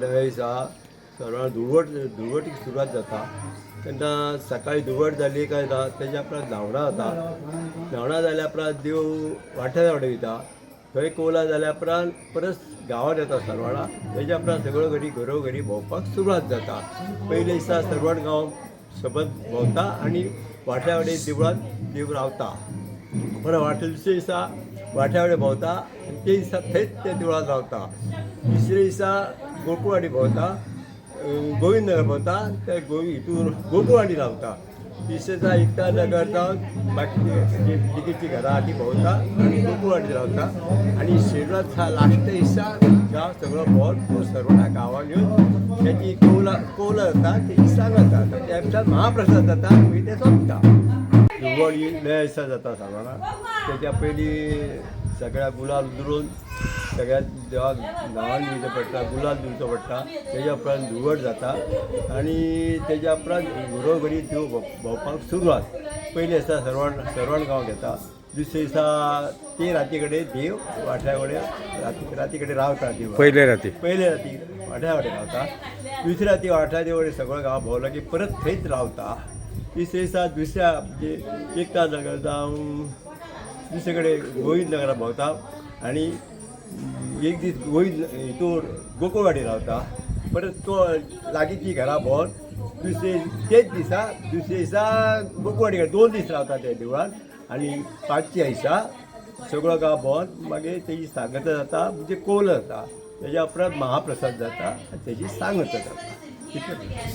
नव्या दिसा सरवणां धुळवट, धुळवटीक सुरवात जाता तेन्ना सकाळी धुळवट जाली काय ना, तेज्या उपरांत न्हावणां जाता. न्हावणां जाल्या उपरांत देव वाट्या वाटे वयता. थंय कोवला जाल्या उपरांत परत गांवांत येता सरवणां. तेज्या उपरांत सगळो घरी घरोघरी भोंवपाक सुरवात जाता. पयले दिसा सरवण गांव सोबत भोंवता आनी वाट्या वाटे देवळांत देव रावता. परत वाटे दुसरे दिसा वाट्या वाटे भोंवता आनी ते दिसा थंयच त्या देवळांत रावता. तिसरे दिसा गोकुळवाडी भोंवता, गोविंद नगर भोंवता, त्या गोवी हितून गोकुळवाडी रावता. तिसरे दिसा एकता नगर जावन बाकीची जी लिगेची घरां आहा ती भोंवता आनी गोकुळवाडी रावता. आनी शेनवार दिसा, लास्ट दिसा, गांव सगळो भोंवन तो सरवणा गांवान येवन त्याची कौला कौला जाता, तेजी सांगत जाता. त्या दिसा महाप्रसाद जाता, मागीर ते सोंपता. धुळवट ही नव्या दिसा जाता सरवणा. त्याच्या पयलीं सगळ्या गुलाल उदरून सगळ्या देवाक न्हांवन दिवचें पडटा, गुलाल दिवचो पडटा. तेज्या उपरांत धुळवट जाता आनी तेज्या उपरांत घरोघरी देव भोंवपाक सुरवात. पयले दिसा सरवण सरवण गांव घेता. दुसरे दिसा ते राती कडेन देव वाट्या कडेन राती राती कडेन रावता देव. पयले राती. पयले राती वाट्या वाटे रावता. दुसऱ्या राती वाट्या देवळे सगळो गांव भोंवलो की परत थंयच रावता. तिसरे दिसा दुसऱ्या म्हणजे एकता नगर जावं दुसरे कडेन गोविंद नगरात भोंवता आनी एक दीस गोविंद हितूर गोकुळवाडी रावता. परत तो लागींची घरां भोंवन दुसरे तेच दिसा दुसरे दिसा गोकुळवाडी कडेन 2 दीस रावता त्या देवळान. आनी पांचव्या दिसा सगळो गांव भोंवन मागीर तेजी सांगत जाता, म्हणजे कोल जाता. तेज्या उपरांत महाप्रसाद जाता आनी तेजी सांगत जाता. इतलें.